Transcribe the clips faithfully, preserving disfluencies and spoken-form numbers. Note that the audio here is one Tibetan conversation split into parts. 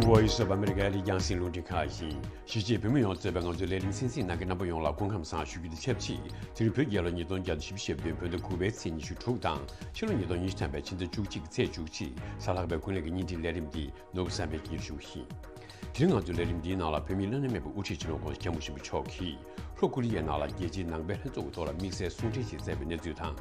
Voice of America ཨ་རིའི་རྒྱང་སྲིང་རླུང་འཕྲིན་ཁང་ཡིན། གཞིས་བྱེས་བོད་མི་ཡོངས་གཙོས་པའི་ང་ཚོའི་ལས་རིམ་གསན་གཟིགས་གནང་མཁན་རྣམ་པ་ཡོངས་ལ་སྐུ་ཁམས་བཟང་ཞུ་རྒྱུ་དང་ཆབས་ཅིག་དེ་རིང་བོད་རྒྱལ་ལོ་ཉིས་སྟོང་བརྒྱ་དང་བཞི་བཅུ་ཞེ་བདུན་བོད་ཟླ་དགུ་པའི་ཚེས་ཉི་ཤུ་དྲུག་དང་ཕྱི་ལོ་ཉིས་སྟོང་ཉི་ཤུ་ཐམ་པའི་ཕྱི་ཟླ་བཅུ་གཅིག་གི་ཚེས་བཅུ་གཅིག་གཟའ་ལྷག་པའི་དགུན་ལས་ཀྱི་བརྙན་འཕྲིན་ལས་རིམ་འདི་ནོར་བུ་བསམ་འཕེལ་གྱིས་སྙན་ཞུ་ཞུ་གི་ཡིན། དེ་རིང་ང་ཚོའི་ལས་རིམ་འདིའི་ནང་ལ་བོད་མིའི་བླ་ན་མེད་པའི་དབུ་ཁྲིད་སྤྱི་ནོར་༸གོང་ས་༸སྐྱབས་མགོན་ཆེན་པོ་མཆོག་གིས་ལྷོ་ཀོ་རི་ཡའི་ནང་ལ་རྒྱལ་སྤྱིའི་ནང་པའི་ལྷན་ཚོགས་ཀྱི་ཐོག་ལ་དམིགས་བསལ་གསུང་འཕྲིན་ཞིག་བསྩལ་བའི་གནས་ཚུལ་དང་།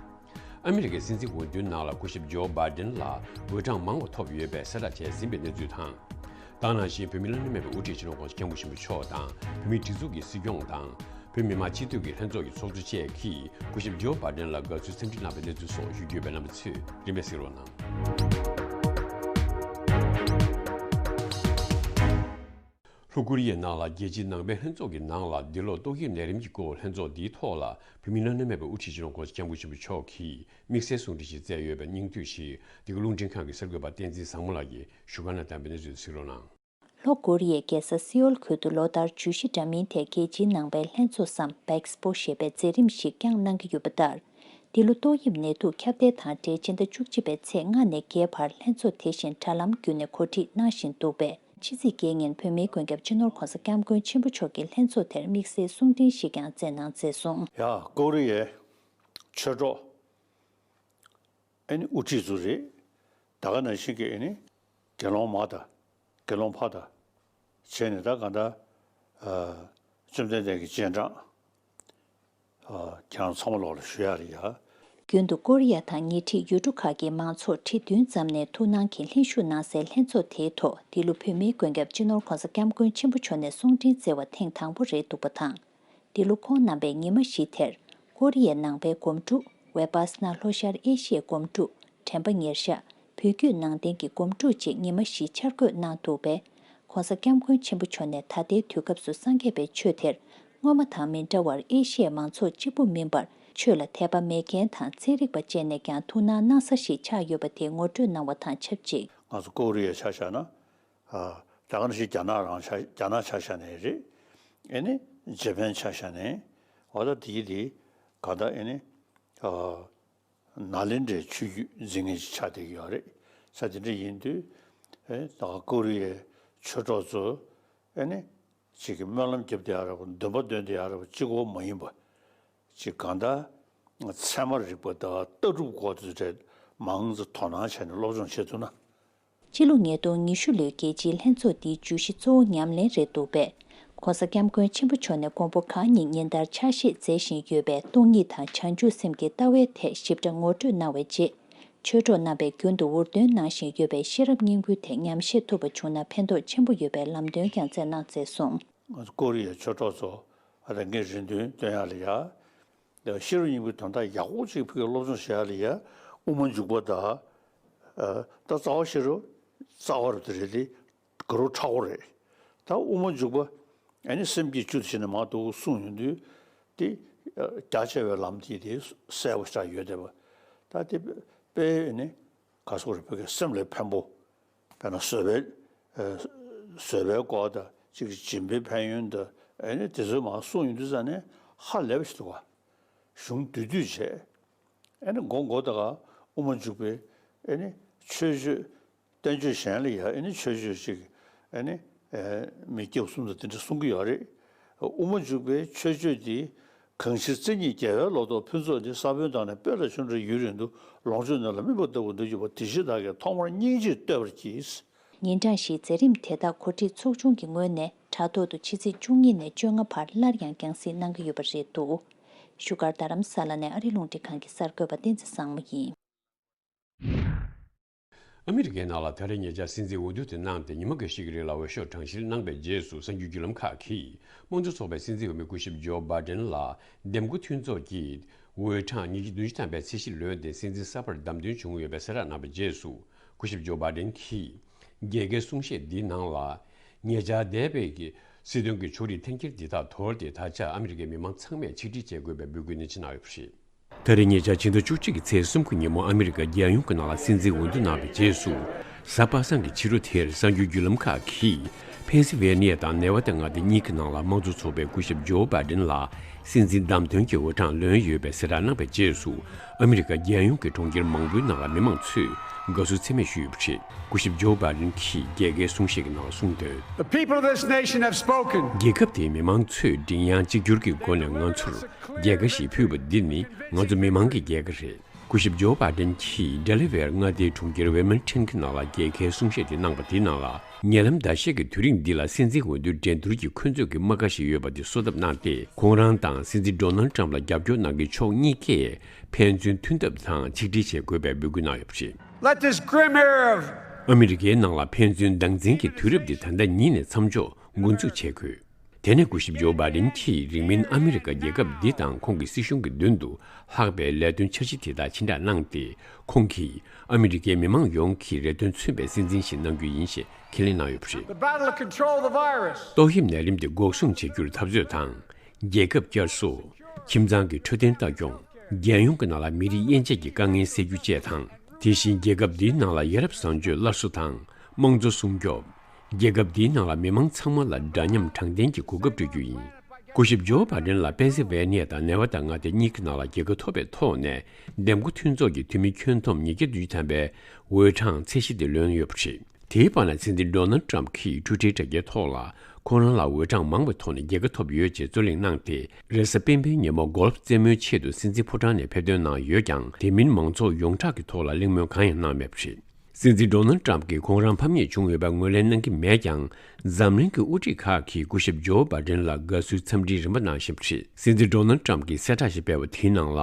ཨ་མི་རི་ཀའི་སྲིད་འཛིན་འོས་བསྡུའི་ནང་ལ་སྐུ་ཞབས་ཇོ་བྷའི་ཌེན་ལ་འོས་གྲངས་མང་བ་ཐོབ་ཡོད་པའི་གསལ་བསྒྲགས་བྱས་ཟིན་པའི་གནས་ཚུལ་དང་། ད་ག་ནང་བཞིན་བོད་མིའི་བླ་ན་མེད་པའི་དབུ་ཁྲིད་སྤྱི་ནོར་༸གོང་ས་༸སྐྱབས་མགོན་ཆེན་པོ་མཆོག་དང་བོད་མིའི་སྒྲིག་འཛུགས་ཀྱི་སྲིད་སྐྱོང་དང་། བོད་མི་མང་སྤྱི་འཐུས་ཀྱི་ལྷན་ཚོགས་ཀྱི་ཚོགས་གཙོ་བཅས་ཀྱིས་སྐུ་ཞབས་ཇོ་བྷའི་ཌེན་ལ་དགའ་བསུའི་འཚམས་འདྲི་གནང་བའི་གནས་ཚུལ་སོགས་ཞུ་རྒྱུ་ཡོད་པས་རྣམ་པ་ཚོས་རིམ་པས་གཟིགས་རོགས་གནང་། ལྷོ་ཀོ་རི་ཡའི་ནང་ལ་རྒྱལ་སྤྱིའི་ནང་པའི་ལྷན་ཚོགས་ཀྱི་ནང་ལ་འདི་ལོ་ཏོག་དབྱིབས་ནད་རིམས་ཀྱི་སྐོར་ལྷན་ཚོགས་འདིའི་ཐོག་ལ་བོད་མིའི་བླ་ན་མེད་པའི་དབུ་ཁྲིད་སྤྱི་ནོར་༸གོང་ས་༸སྐྱབས་མགོན་ཆེན་པོ་མཆོག་གིས་དམིགས་བསལ་གསུང་འཕྲིན་ཞིག་བསྩལ་ཡོད་པའི་སྙིང་བསྡུས་ཤིག་འདི་ག་རླུང་འཕྲིན་ཁང་གི་གསར་འགོད་པ་བསྟན་འཛིན་བཟང་མོ་ལགས་ཀྱིས་བཞུགས་སྒར་ནས་བཏང་བའི་གནས་ཚུལ་གཟིགས་རོགས་གནང་། ལྷོ་ཀོ་རི་ཡའི་རྒྱལ་ས་སེའོལ་ཁུལ་དུ་ལོ་ལྟར་བརྗོད་གཞི་འདྲ་མིན་ཐད་རྒྱལ་སྤྱིའི་ནང་པའི་ལྷན་ཚོགས་སམ་བེག་སི་པོ་ཞེས་པའི་མཛད་རིམ་ཞིག་བསྐྱངས་གནང་གི་ཡོད་པ་ལྟར། འདི་ལོ་ཏོག་དབྱིབས་ནད་དུག་ཁྱབ་གདལ་དང་འབྲེལ་ཕྱི་ཟླ་བཅུ་གཅིག་པའི་ཚེས་ལྔ་ནས་བརྒྱད་བར་ལྷན་ཚོགས་དེ་བཞིན་དྲ་ལམ་བརྒྱུད་ནས་གོ་སྒྲིག་གནང་བཞིན་འདུག་པས། ཕྱི་ཚེས་བརྒྱད་ཉིན་བོད་མིའི་མགོན་སྐྱབས་སྤྱི་ནོར་༸གོང་ས་༸སྐྱབས་མགོན་ཆེན་པོ་མཆོག་གིས་ལྷན་ཚོགས་དེར་དམིགས་བསལ་གསུང་འཕྲིན་ཞིག་ཀྱང་བསྩལ་གནང་མཛད་སོང་། ཡ། ཀོ་རི་ཡའི་ཆོས་གྲོགས་ཨེ་ནི་དབུ་ཁྲིད་ཚོ་རེད། ད་ག་ནང་བཞིན་གྱི་ཨེ་ནི་དགེ་སློང་མ་དང་དགེ་སློང་ཕ་དང་བྱས་ནས་ད་གང་ལྟར་ཨ་བཅོམ་ལྡན་འདས་ཀྱི་རྗེས་འབྲང་ཨ་ཁྱེད་རང་ཚང་མ་ལོག་ལ་ཞུ་ཡ་རེད་ཡ། རྒྱུན་དུ་ཀོ་རི་ཡ་དང་ཉེ་འཁྲིས་ཡུལ་གྲུ་ཁག་གི་མང་ཚོགས་ཁྲི་བདུན་ཙམ་ནས་ཐུགས་སྣང་གིས་ལྷན་ཞུགས་གནང་སའི་ལྷན་ཚོགས་དེའི་ཐོག་འདི་ལོ་བོད་མིའི་མགོན་སྐྱབས་སྤྱི་ནོར་༸གོང་ས་༸སྐྱབས་མགོན་ཆེན་པོ་མཆོག་ནས་གསུང་འཕྲིན་བསྩལ་བ་ཐེངས་དང་པོ་རེད་འདུག་པ་དང་། འདི་ལོ་ཁོང་རྣམ་པས་ཉི་མ་བཞི་དེར་ཀོ་རི་ཡའི་ནང་པའི་སྒོམ་སྒྲུབ། ཝེ་པཱ་སཱ་ན་ལྷོ་ཤར་ཨེ་ཤི་ཡའི་སྒོམ་སྒྲུབ། དྲན་པ་ཉེར་བཞག། བོད་བརྒྱུད་ནང་བསྟན་གྱི་སྒོམ་སྒྲུབ་བཅས་ཉི་མ་བཞི་འཆར་འགོད་གནང་འདུག་པས། ༸གོང་ས་༸སྐྱབས་མགོན་ཆེན་པོ་མཆོག་ནས་ད་ལྟའི་དུས་སྐབས་སུ་སངས་རྒྱས་པའི་ཆོས་དེར་སྔོན་མ་དང་མི་འདྲ་བར་ཨེ་ཤི་ཡའི་མང་ཚོགས་གཅིག་པུ་མིན་པར་ཆོས་ལ་དད་པ་མེད་མཁན་དང་ཚན་རིག་པ་བཅས་ནས་ཀྱང་ཐུགས་སྣང་གནང་ས་ཞིག་ཆགས་ཡོད་པ་དེ་ངོ་སྤྲོད་གནང་བ་དང་ཆབས་ཅིག་ང་ཚོ་ཀོ་རི་ཡ་ཆ་བཞག་ན། ཨ་ད་ག་ནང་བཞིན་རྒྱ་ནག་རང་ཆ་རྒྱ་ནག་ཆ་བཞག་ནའི་རེད། ཨེ་ནི་ཇེ་པན་ཆ་བཞག་ནའི་འོ་ད་དེ་གི་དེ་ག་ད་ཨེ་ནི་ཨ་ནཱ་ལེནྡྲའི་ཆོས་བརྒྱུད་འཛིན་མཁན་ཅིག་ཆགས་བསྡད་ཀྱི་ཡོད་རེད། ས་དེ་འདྲ་ཡིན་དུས་ཨེ་ད་ཀོ་རི་ཡའི་ཆོས་གྲོགས་ཚོ་ཨེ་ནི་ཅིག་གི་སྨོན་ལམ་རྒྱབ་བསྡད་ཡ་རེད་པ། འདོན་པ་འདོན་བསྡད་ཡ་རེད་པ། གཅིག་པོ་མ་ཡིན་པ་ཅིག་གང་ལྟར་ཚད་མ་རིག་པ་དང་ལྟ་གྲུབ་སྐོར་དེ་ཚོ་གྲས་མང་ཙམ་དོ་སྣང་བྱས་ནས་སློབ་སྦྱོང་བྱེད་ཐུབ་ན། སྤྱི་ལོ་ཉིས་སྟོང་ཉི་ཤུ་ལོའི་རྒྱལ་སྤྱིའི་ལྷན་ཚོགས་འདིའི་བརྗོད་གཞི་གཙོ་བོ་ཉམས་ལེན་རེད་འདུག་པས། ༸གོང་ས་༸སྐྱབས་མགོན་ཆེན་པོ་མཆོག་ནས་མགོན་པོ་གང་ཉིད་ཉིན་ལྟར་ཕྱག་བཞེས་མཛད་བཞིན་ཡོད་པའི་སྟོང་ཉིད་དང་བྱང་ཆུབ་སེམས་ཀྱི་ལྟ་བའི་ཐད་ཞིབ་ཕྲ་ངོ་སྤྲོད་གནང་བའི་རྗེས། ཆོས་གྲོགས་རྣམ་པས་རྒྱུན་དུ་འུར་འདོན་གནང་བཞིན་ཡོད་པའི་ཤེས་རབ་སྙིང་པོའི་ཐད་ཉམས་བཞེས་ཐུབ་པ་བྱུང་ན་ཕན་ཐོགས་ཆེན་པོ་ཡོད་པའི་ལམ་སྟོན་ཀྱང་བསྩལ་གནང་མཛད་སོང་། ང་ཚོ་ཀོ་རི་ཡའི་ཆོས་གྲོགས་ཚོ་རང་སྐད་རེ་འདོན་སྟོན་ཡག་ལ་ཡ། ཤེས་རབ་སྙིང་པོའི་དོན་དག་ཡག་པོ་ཅིག་ཕ་གིར་སློབ་སྦྱོང་བྱེད་ཡག་ལ་ཡ། དབུ་མ་འཇུག་པ་དང་། ཨ་ད་རྩ་བ་ཤེས་རབ་རྩ་བ་རུ་དེ་རེད་དེ། དགའ་རབ་ཕྲག་དོག་རེད། ད་དབུ་མ་འཇུག་པ་ཨ་ནི་སེམས་བསྐྱེད་བཅུ་དེ་བྱས་ནས་མར་འདུག་གསུངས་ཡོང་དུས་དེ་རྒྱ་ཆེ་བའི་ལམ་དེ་དེ་གསལ་པོ་ཞིག་ཡོད་བསྡད་པ། ད་དེ་དཔེ་ཨ་ནི་ག་སོགས་རེད། ཕ་གིའི་སེམས་ལ་ཕན་པོ། དཔེར་ན་བཟོད་པའི་ཨ་བཟོད་པའི་སྐོར་དང་གཅིག་སྦྱིན་པའི་ཕན་ཡོན་དང་ཨ་ནི་དེ་ཚོ་མར་གསུངས་ཡོང་དུས་ཙང་ནས་ཧ་ལས་པ་ཞིག་འདུག་ག་གཞུང་བསྡུས་བསྡུས་བྱས། ཨ་ནི་མགོ་མགོ་ད་ག་དབུ་མ་འཇུག་པའི་ཨ་ནི་མཆོད་བརྗོད། བསྟན་བཅོས་གཞན་ལ་ཡང་ཨ་ནི་མཆོད་བརྗོད་ཅིག་ཨ་ནི་ཨེ་མི་སྐྱབས་གསུམ་དང་དེ་འདྲ་གསུང་གི་ཡོད་རེད། དབུ་མ་འཇུག་པའི་མཆོད་བརྗོད་འདི། གང་ཕྱིར་བརྩེ་ཉིད་རྒྱལ་བའི་ལོ་ཏོག་ཕུན་ཚོགས་འདི། ས་བོན་དང་ནི་སྤོས་ལ་ཆུ་འདྲ་ཡུན་རིང་དུ། ལོངས་སྤྱོད་ནོར་ལ་སྨིན་པ་ལྟ་བུ་འདོད་ཀྱི་བ། དེ་ཕྱིར་བདག་གིས་ཐོག་མར་སྙིང་རྗེས་བསྟོད་པར་གྱིས། ཉིན་གྲངས་བཞིའི་མཛད་རིམ་དེ་དག་གོ་སྒྲིག་ཚོགས་ཆུང་གི་ངོས་ནས་དྲ་ཐོག་ཏུ་ཕྱི་ཚེས་བཅུ་གཉིས་ནས་བཅོ་ལྔ་བར་སླར་ཡང་རྒྱང་སྲིང་གནང་གི་ཡོད་པ་རེད་འདུག་བཞུགས་སྒར་རྡ་རམ་ས་ལ་ནས་ཨ་རིའི་རླུང་འཕྲིན་ཁང་གི་གསར་འགོད་པ་བསྟན་འཛིན་བཟང་མོ་ཡིན། ཨ་མི་རི་ཀའི་ནང་ལ་ད་རེས་ཉེ་ཆར་སྲིད་འཛིན་འོས་བསྡུ་དེ་གནང་སྟེ་ཉི་མ་འགའ་ཤས་ཀྱི་རིང་ལ་འོས་ཤོག་གྲངས་བཤེར་གནང་པའི་རྗེས་སུ་གསར་འགྱུར་བརྒྱུད་ལམ་ཁག་གིས་དམངས་གཙོ་ཚོགས་པའི་སྲིད་འཛིན་འོས་མི་སྐུ་ཞབས་ཇོ་བྷ་ཌེན་ལ་འདེམས་བསྐོ་མཐུན་ཚོགས་ཀྱིས་འོས་གྲངས་ཉིས་བརྒྱ་བདུན་ཅུ་ཐམ་པའི་ཚད་གཞི་ལོན་ཏེ་སྲིད་འཛིན་གསར་པར་བདམས་ཐོན་བྱུང་ཡོད་པའི་གསལ་བསྒྲགས་གནང་པའི་རྗེས་སུ་སྐུ་ཞབས་ཇོ་བྷ་ཌེན་གྱིས་རྒྱལ་ཁའི་གསུང་བཤད་འདིའི་ནང་ལ་ཉེ་ཆར་འདས་པའི་གི་སྲིད་དོན་གྱི་ཕྱོགས་རིས་འཐེན་འཁྱེར་འདི་དག་དོར་ཏེ་ད་ཆ་ཨ་མི་རི་ཀའི་མི་མང་ཚང་མས་ཆིག་སྒྲིལ་བྱེད་དགོས་པའི་འབོད་སྐུལ་ནན་ཆེ་གནང་ཡོད་པ་རེད། ད་རེས་ཉེ་ཆར་ཕྱི་ཟླ་བཅུ་གཅིག་གི་ཚེས་སུམ་ཅུ་ཉིན་མོ་ཨ་མི་རི་ཀ་རྒྱལ་ཡོངས་ཀྱི་ནང་ལ་སྲིད་འཛིན་འོས་བསྡུ་གནང་བའི་རྗེས་སུ། གཟའ་པ་སངས་ཀྱི་ཕྱི་དྲོ་དེར་གསར་འགྱུར་བརྒྱུད་ལམ་ཁག་གིས་ཕེན་སི་ཝེ་ནི་ཡ་དང་ནེ་ཝ་ད་མངའ་སྡེ་གཉིས་ཀྱི་ནང་ལ་དམངས་གཙོ་ཚོགས་པའི་སྐུ་ཞབས་ཇོ་བྷ་ཌེན་ལ་སྲིད་འཛིན་བདམས་ཐོན་གྱི་འོས་གྲངས་ལོན་ཡོད་པའི་གསལ་བསྒྲགས་གནང་བའི་རྗེས་སུ། ཨ་མི་རི་ཀ་རྒྱལ་ཡོངས་ཀྱི་གྲོང་ཁྱེར་མང་པོའི་ནང་ལ་མི་མང་ཚོས་ དགའ་བསུ་མཚན་སྨད་ཞུས་ཡོད་པ་རེད། སྐུ་ཞབས་ཇོ་བྷའི་ཌེན་གྱིས་རྒྱལ་ཁའི་གསུང་བཤད་ཀྱི་ནང་གསུངས་དོན། The people of this nation have spoken. རྒྱལ་ཁབ་དེའི་མི་མང་ཚོས་མགྲིན་དབྱངས་གཅིག་གྱུར་གྱི་སྒོ་ནས་ང་ཚོར་རྒྱལ་ཁ་ཞིག་ཕུལ་བ་འདི་ནི་ང་ཚོ་མི་མང་གི་རྒྱལ་ཁ་རེད། སྐུ་ཞབས་ཇོ་བྷའི་ཌེན་གྱིས་ཌེ་ལི་ཝེར་མངའ་སྡེའི་གྲོང་ཁྱེར་ཝེ་མིལ་ཊོན་གྱི་ནང་ལ་རྒྱལ་ཁའི་གསུང་བཤད་དེ་གནང་པ་དེའི་ནང་ལ། ཉེ་ལམ་ཟླ་ཤས་ཀྱི་དུས་རིང་འདི་ལ་སྲིད་འཛིན་འོས་བསྡུའི་འགྲན་བསྡུར་གྱི་འཁོན་འཛུགས་ཀྱི་རྨ་ཁ་ཞིག་ཡོད་པ་དེ་གསོལ་འདེབས་གནང་སྟེ། ཁོང་རང་དང་སྲིད་འཛིན་ཌོ་ནལ་ཊམ་ལ་རྒྱབ་སྐྱོར་གནང་མཁན་ཕྱོགས་གཉིས་ཀས་ཕན་ཚུན་མཐུན་ཐབས་དང་ཆིག་སྒྲིལ་བྱེད་དགོས་པའི་འབོད་སྐུལ་གནང་ཡོད་པ་རེད། Let this grim era of ཨ་མི་རི་ཀའི་ནང་ལ་ཕན་ཚུན་སྡང་འཛིན་གྱི་དུས་རབས་འདི་ད་ལྟ་ཉིད་ནས་མཚམས་འཇོག་འགོ་འཛུགས་བྱེད་དགོས། དེ་ནས་སྐུ་ཞབས་ཇོ་བྷའི་ཌེན་གྱིས་རིང་མིན་ཨ་མི་རི་ཀ་རྒྱལ་ཁབ་འདི་དང་ཁོང་གི་སྲིད་གཞུང་གི་མདུན་དུ་ལྷག་པའི་ལས་དོན་འཆར་གཞི་དེ་དག་ཕྱིར་བསྒྲགས་གནང་སྟེ། ཁོང་གིས་ཨ་མི་རི་ཀའི་མི་མང་ཡོངས་ཀྱི་རེ་འདུན་མཚོན་པའི་སྲིད་འཛིན་ཞིག་གནང་རྒྱུ་ཡིན་ཞེས་ཁས་ལེན་གནང་ཡོད་པ་རེད། The battle to control the virus. ཏོག་དབྱིབས་ནད་རིམས་དེ་འགོག་སྲུང་བྱེད་རྒྱུར་འཐབ་རྩོད་དང་། རྒྱལ་ཁབ་བསྐྱར་གསོ། ཁྱིམ་ཚང་གི་འཕྲོད་བསྟེན་ལྟ་སྐྱོང་། རྒྱལ་ཡོངས་ཀྱི་ནང་ལ་མི་རིགས་དབྱེ་འབྱེད་ཀྱི་དཀའ་ངལ་སེལ་རྒྱུ་བཅས་དང་། དེ་བཞིན་རྒྱལ་ཁབ་འདིའི་ནང་ལ་ཡ་རབས་བཟང་སྤྱོད་སླར་གསོ་དང་། དམངས་གཙོ་སྲུང་སྐྱོབ། རྒྱལ་ཁབ་འདིའི་ནང་ལ་མི་མང་ཚང་མ་ལ་འདྲ་མཉམ་དྲང་བདེན་གྱི་གོ་སྐབས་སྤྲོད་རྒྱུ་ཡིན། སྐུ་ཞབས་ཇོ་བྷའི་ཌེན་ལ་པེན་སིལ་ཝེ་ནི་ཡ་དང་ནེ་ཝ་ད་མངའ་སྡེ་གཉིས་ཀྱི་ནང་ལ་རྒྱལ་ཁ་ཐོབ་པའི་ཐོག་ནས། འདེམས་བསྐོ་མཐུན་ཚོགས་ཀྱི་འཐུས་མི་ཁྱོན་བསྡོམས་ཉིས་བརྒྱ་བདུན་ཅུ་ཐམ་པའི་འོས་གྲངས་ཚད་གཞི་དེ་ལོན་ཡོད་པ་རེད། དེའི་བར་ན་སྲིད་འཛིན་ཌོ་ནལ་ཊམ་གྱིས་ཊུ་ཊར་དྲ་རྒྱའི་ཐོག་ལ། ཁོང་རང་ལ་འོས་གྲངས་མང་བའི་ཐོག་ནས་རྒྱལ་ཁ་ཐོབ་ཡོད་ཅེས་རྩོད་གླེང་གནང་སྟེ། རེས་གཟའ་སྤེན་པའི་ཉིན་མོ་གོལ་ཕ་རྩེད་མོའི་ཆེད་དུ་སྲིད་འཛིན་ཕོ་བྲང་ནས་ཕེབས་ཐོན་གནང་ཡོད་ཀྱང་། དེ་མིན་མང་ཚོགས་ཡོངས་གྲགས་ཀྱི་ཐོག་ལ་གླེང་མོལ་གང་ཡང་གནང་མེད་པ་རེད། སྲིད་འཛིན་ཌོ་ནལ་ཊམ་གྱིས་ཁོང་རང་ཕམ་ཉེས་བྱུང་ཡོད་པར་ངོས་ལེན་གནང་གི་མེད་ཀྱང་། འཛམ་གླིང་གི་དབུ་ཁྲིད་ཁག་གིས་སྐུ་ཞབས་ཇོ་བྷའི་ཌེན་ལ་དགའ་བསུའི་འཚམས་འདྲིའི་རིམ་པ་གནང་བཞིན་པ་རེད། སྲིད་འཛིན་ཌོ་ནལ་ཊམ་གྱིས་གསལ་བསྒྲགས་ཤིག་སྤེལ་བ་དེའི་ནང་ལ།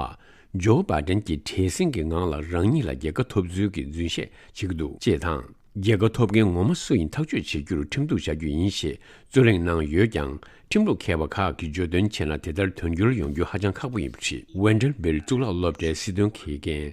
ཇོ་བྷའི་ཌེན་གྱིས་བྲེལ་ཟིང་གི་ངང་ལ་རང་ཉིད་ལ་རྒྱལ་ཁ་ཐོབ་ཚུལ་གྱི་རྫུན་བཤད་བྱེད་ཀྱི་འདུག་ཅེས་དང་། རྒྱལ་ཁ་ཐོབ་མཁན་ངོ་མ་སུ་ཡིན་ཐག་གཅོད་བྱེད་རྒྱུར་ཁྲིམས་གཏུག་བྱ་རྒྱུ་ཡིན་ཞེས་རྩོད་གླེང་གནང་ཡོད་ཀྱང་། ཁྲིམས་ལུགས་མཁས་པ་ཁག་གིས་བརྗོད་དོན་བྱས་ན། དེ་ལྟར་དོན་འཁྱོལ་ཡོང་རྒྱུ་ཧ་ཅང་ཁག་པོ་ཡིན་པ་རེད། ཝན་ཌར་བིལ་གཙུག་ལག་སློབ་གྲྭའི་སྲིད་དོན་མཁས་མཁན་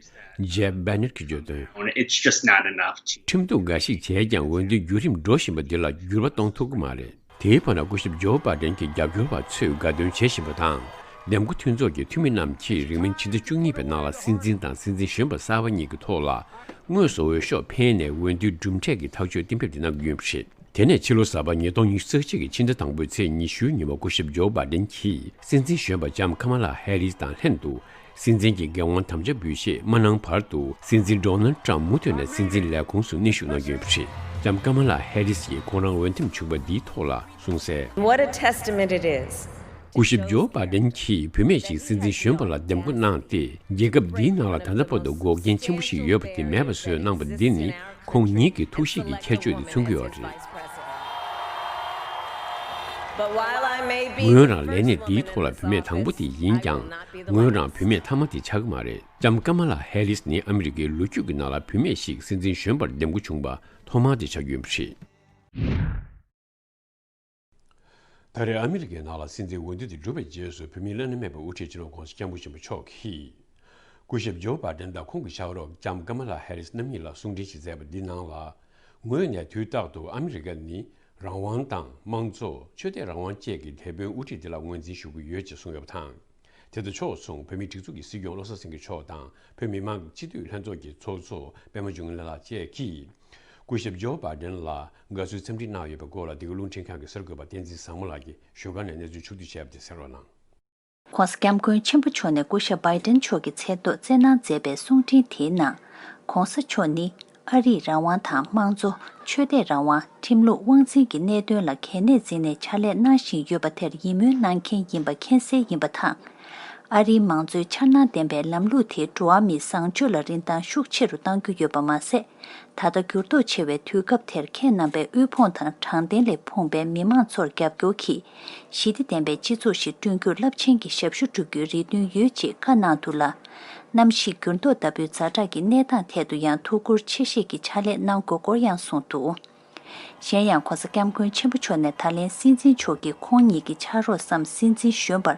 ཇེབ་བྷེ་ནེད་ཀྱིས་བརྗོད་དོན། It's just not enough to ཁྲིམས་གཏུག་འགའ་ཞིག་བྱས་ཀྱང་། འོས་བསྡུའི་བརྒྱུད་རིམ་འགྲོ་བཞིན་པ་འདི་ལ་འགྱུར་བ་གཏོང་ཐུབ་ཀྱི་མ་རེད། དེའི་བར་ན་སྐུ་ཞབས་ཇོ་བྷའི་ཌེན་གྱི་རྒྱབ་སྐྱོར་བ་ཚོས་དགའ་སྟོན་བྱེད་བཞིན་པ་དང་། འདེམས་བསྐོ་མཐུན་ཚོགས་ཀྱི་འཐུས་མི་རྣམས་ཀྱིས་རིང་མིན་ཕྱི་ཟླ་བཅུ་གཉིས་པའི་ནང་ལ་སྲིད་འཛིན་དང་སྲིད་འཛིན་གཞོན་པ་གསར་པ་གཉིས་ཀྱི་ཐོག་ལ། དངོས་སུ་འོས་ཤོག་འཕེན་ནས་འོས་བསྡུའི་གྲུབ་འབྲས་ཀྱི་ཐག་གཅོད་གཏན་འབེབས་དེ་གནང་གི་ཡོད་པ་རེད། དེ་ནས་ཕྱི་ལོ་གསར་པ་ཉིས་སྟོང་ཉི་ཤུ་རྩ་གཅིག་གི་ཕྱི་ཟླ་དང་པོའི་ཚེས་ཉི་ཤུའི་ཉིན་མོ་སྐུ་ཞབས་ཇོ་བྷའི་ཌེན་གྱིས་སྲིད་འཛིན་གཞོན་པ་ལྕམ་ཀ་མ་ལ་ཧེ་རིས་དང་ལྷན་དུ། སྲིད་འཛིན་གྱི་འགན་དབང་དམ་བཅའ་འབུལ་བཞེས་མ་གནང་བར་དུ། སྲིད་འཛིན་ཌོ་ནལ་ཊམ་མུ་མཐུད་ནས་སྲིད་འཛིན་ལས་ཁུངས་སུ་གནས་བཞུགས་གནང་གི་ཡོད་པ་རེད། ལྕམ་ཀ་མ་ལ་ཧེ་རིས་ཡིས་ཁོང་རང་འོས་འདེམས་བྱུང་བ་འདིའི་ཐོག་ལ་གསུངས་གསལ། What a testament it is. སྐུ་ཞབས་ཇོ་བྷའི་ཌེན་གྱིས་བུད་མེད་ཞིག་སྲིད་འཛིན་གཞོན་པ་ལ་འདེམས་བསྐོ་གནང་སྟེ། རྒྱལ་ཁབ་འདིའི་ནང་ལ་ད་ལྟ་བར་དུ་འགོག་རྐྱེན་ཆེན་པོ་ཞིག་ཡོད་པ་དེ་མེད་པ་བཟོས་གནང་བ་འདི་ནི། ཁོང་ཉིད་ཀྱི་ཐུགས་གཤིས་ཀྱི་ཁྱད་ཆོས་དེ་མཚོན་གྱི་ཡོད་རེད། But while I may be ངོས་རང་ལས་གནས་འདིའི་ཐོག་ལ་བུད་མེད་དང་པོ་དེ་ཡིན་ཀྱང་། ངོས་རང་བུད་མེད་མཐའ་མ་དེ་ཆགས་ཀྱི་མ་རེད། ལྕམ་ཀ་མ་ལ་ཧེ་རིས་ནི་ཨ་མི་རི་ཀའི་ལོ་རྒྱུས་ཀྱི་ནང་ལ་བུད་མེད་ཞིག་སྲིད་འཛིན་གཞོན་པར་འདེམས་བསྐོ་བྱུང་བ་ཐོག་མ་དེ་ཆགས་ཀྱི་ཡོད་པ་རེད། ད་རེས་ཨ་མི་རི་ཀའི་ནང་ལ་སྲིད་འཛིན་འོས་བསྡུ་དེ་གྲུབ་པའི་རྗེས་སུ། བོད་མིའི་བླ་ན་མེད་པའི་དབུ་ཁྲིད་སྤྱི་ནོར་༸གོང་ས་༸སྐྱབས་མགོན་ཆེན་པོ་མཆོག་གིས། སྐུ་ཞབས་ཇོ་བྷའི་ཌེན་དང་ཁོང་གི་ཕྱག་རོགས་ལྕམ་ཀ་མ་ལ་ཧེ་རིས་རྣམ་གཉིས་ལ་གསུང་འཕྲིན་ཞིག་མཛད་པ་འདི་ནང་ལ། ངོས་ནས་དུས་རྟག་ཏུ་ཨ་མི་རི་ཀ་ནི་རང་དབང་དང་། དམངས་གཙོ། ཆོས་དད་རང་དབང་བཅས་ཀྱི་དེད་དཔོན་དབུ་ཁྲིད་དེ་ལ་ངོས་འཛིན་ཞུ་གི་ཡོད་ཅེས་གསུངས་ཡོད་པ་དང་། དེ་དང་ཕྱོགས་མཚུངས། བོད་མིའི་སྒྲིག་འཛུགས་ཀྱི་སྲིད་སྐྱོང་བློ་བཟང་སེང་གེ་མཆོག་དང་། བོད་མི་མང་སྤྱི་འཐུས་ལྷན་ཚོགས་ཀྱི་ཚོགས་གཙོ་པད་མ་འབྱུང་གནས་ལགས་བཅས་ཀྱིས། སྐུ་ཞབས་ཇོ་བྷའི་ཌེན་ལ་དགའ་བསུའི་འཚམས་འདྲི་གནང་ཡོད་པའི་སྐོར་ལ། འདི་ག་རླུང་འཕྲིན་ཁང་གི་གསར་འགོད་པ་བསྟན་འཛིན་བཟང་མོ་ལགས་ཀྱིས་བཞུགས་སྒར་ནས་གནས་ཚུལ་ཕྱོགས་བསྡུས་བྱས་པ་དེ་གསན་རོགས་གནང་། ༸གོང་ས་༸སྐྱབས་མགོན་ཆེན་པོ་མཆོག་ནས་སྐུ་ཞབས་བྷའི་ཌེན་མཆོག་གི་མཚན་ཐོག་བསྩལ་གནང་མཛད་པའི་གསུང་འཕྲིན་དེའི་ནང་། ༸གོང་ས་མཆོག་ནི། ཨ་རིས་རང་དབང་དང་། དམངས་གཙོ། ཆོས་དད་རང་དབང་། ཁྲིམས་ལུགས་དབང་འཛིན་གྱི་གནད་དོན་ལ་གལ་གནད་འཛིན་ནས་ཕྱག་ལས་གནང་བཞིན་ཡོད་པ་དེར་ཡིད་སྨོན་གནང་མཁན་ཡིན་པ་མཁྱེན་གསལ་ཡིན་པ་དང་། ཨ་རིའི་མང་གཙོའི་འཆར་སྣང་ལྡན་པའི་ལམ་ལུགས་དེས་འགྲོ་བ་མིའི་བཟང་སྤྱོད་ལ་རིན་ཐང་ཤུགས་ཆེ་རུ་གཏང་རྒྱུ་ཡོད་པ་མ་ཟད། ད་ལྟ་འགྱུར་ལྡོག་ཆེ་བའི་དུས་སྐབས་དེར་ཁྱེད་རྣམ་པས་དབུལ་ཕོངས་དང་དྲང་བདེན་ལས་ཕོངས་པའི་མི་མང་ཚོར་རྒྱབ་སྐྱོར་གྱིས། ཞི་བདེ་ལྡན་པའི་སྤྱི་ཚོགས་ཤིག་བསྐྲུན་རྒྱུར་རླབས་ཆེན་གྱི་ཞབས་ཞུ་སྒྲུབ་རྒྱུའི་རེ་འདུན་ཡོད་ཅེས་བཀའ་གནང་འདུག་ལ། གནམ་གཤིས་འགྱུར་ལྡོག་ལྟ་བུའི་ཛ་དྲག་གི་གནས་སྟངས་ཐད་དུ་ཡང་ཐུགས་ཁུར་ཆེ་བཞེས་ཀྱིས་ཕྱག་ལས་གནང་དགོས་སྐོར་ཡང་གསུངས་འདུག་གཞན་ཡང་༸གོང་ས་༸སྐྱབས་མགོན་ཆེན་པོ་མཆོག་ནས་ད་ལན་སྲིད་འཛིན་མཆོག་གིས་ཁོང་ཉིད་ཀྱི་ཕྱག་རོགས་སམ་སྲིད་འཛིན་གཞོན་པར་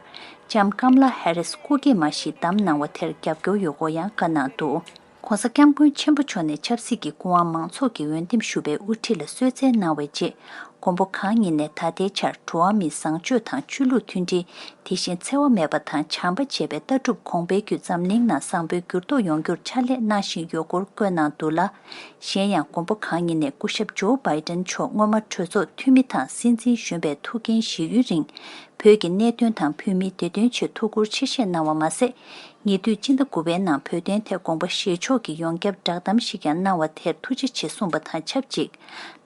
ལྕམ་ཀམ་ལ་ཧེ་རིས་སྐུ་སྐྱེས་མ་ཞིག་བདམས་གནང་བ་དེར་རྒྱབ་སྐྱོར་ཡོད་སྐོར་ཡང་བཀའ་གནང་འདུག ༸གོང་ས་༸སྐྱབས་མགོན་ཆེན་པོ་མཆོག་ནས་ཆབ་སྲིད་ཀྱི་སྐུ་དབང་མང་ཚོགས་ཀྱིས་འོས་འདེམས་ཞུ་བའི་དབུ་ཁྲིད་ལ་གསོལ་སྩལ་གནང་བའི་རྗེས། མགོན་པོ་གང་ཉིད་ནས་ད་ལྟའི་ཆར་འགྲོ་བ་མིའི་བཟང་སྤྱོད་དང་ཆོས་ལུགས་མཐུན་སྒྲིལ། དེ་བཞིན་འཚེ་བ་མེད་པ་དང་བྱམས་པ་བཅས་པའི་ལྟ་གྲུབ་གོང་འཕེལ་བརྒྱུད་འཛམ་གླིང་ནང་བཟང་པོའི་འགྱུར་ལྡོག་ཡོང་རྒྱུར་ཕྱག་ལས་གནང་བཞིན་ཡོད་སྐོར་བཀོད་གནང་འདུག་ལ། གཞན་ཡང་མགོན་པོ་གང་ཉིད་ནས་སྐུ་ཞབས་ཇོ་བྷའི་ཏན་མཆོག་སྔོན་མ་གྲོས་ཚོགས་འཐུས་མི་དང་སྲིད་འཛིན་གཞོན་པའི་ཐུགས་འགན་བཞེས་ཡུན་རིང་། བོད་ཀྱི་གནད་དོན་དང་བོད་མིའི་བདེ་དོན་ཆེད་ཐུགས་ཁུར་ཆེ་བཞེས་གནང་བ་མ་ཟད། ཉེ་དུས་སྤྱི་ཟླ་དགུ་པའི་ནང་བོད་དོན་ཐད་དགོངས་པ་བཞེས་ཕྱོགས་ཀྱི་ཡོངས་ཁྱབ་བསྒྲགས་གཏམ་ཞིག་ཀྱང་གནང་བ་དེར་ཐུགས་རྗེ་ཆེ་གསུངས་པ་དང་ཆབས་ཅིག་